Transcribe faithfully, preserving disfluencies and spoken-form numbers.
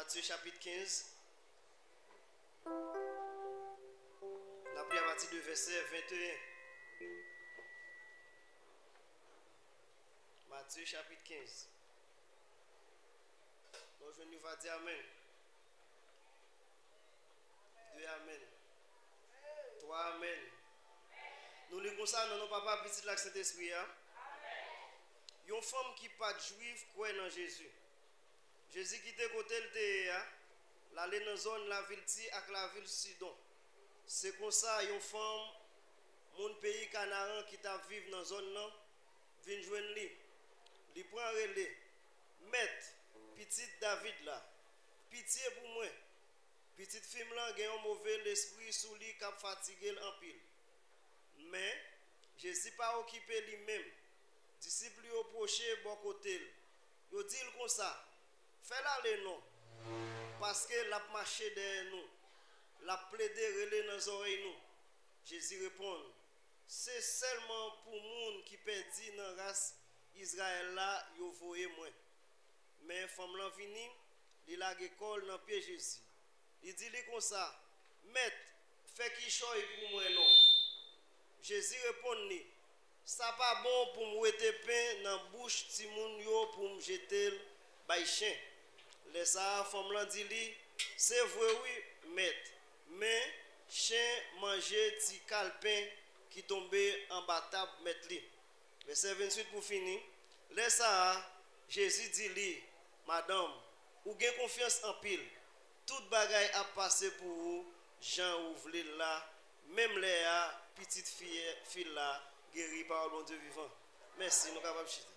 Matye chapit kenz. N ap li apati de vèsè venteyen. Matye chapit kenz. Lè w jwenn li, w va di amèn. De amèn. Twa amèn. Nou li konsa nan non Papa, Pitit la ak Sentespri a. Yon fanm ki pa t jwif kwè nan Jezi. Jezi kite kote l te ye a, l ale nan zòn lavil Ti ak lavil Sidon. Se konsa, yon fanm, moun peyi Kanaran ki t ap viv nan zòn nan, vin jwenn li. Li pran rele, Mèt, Pitit David la, pitye pou mwen! Pitit fi m lan gen yon move lespri sou li k ap fatige l anpil. Men, Jezi pa okipe li menm. Disip li yo pwoche bò kote l. Yo di l konsa, Fè l ale non, paske l ap mache dèyè nou, l ap plede rele nan zòrèy nou. Jezi reponn, Se sèlman pou moun ki pèdi nan ras Izrayèl la yo voye mwen. Men fanm lan vini, li lage kò l nan pye Jezi. Li di li konsa, Mèt, fè kichòy pou mwen non. Jezi reponn li, Sa pa bon pou m wete pen nan bouch timoun yo pou m jete l bay chen. Lè sa a, fanm lan di li, Se vre wi, Mèt, men chen manje ti kal pen ki tonbe anba tab mèt li. Vèsè venntuit pou fini. Lè sa a, Jezi di li, Madanm, ou gen konfyans anpil. Tout bagay ap pase pou ou jan ou vle l la. Menm lè a, pitit fi, fi l la geri. Pawòl Bondye vivan. Mèsi, nou kapab chita.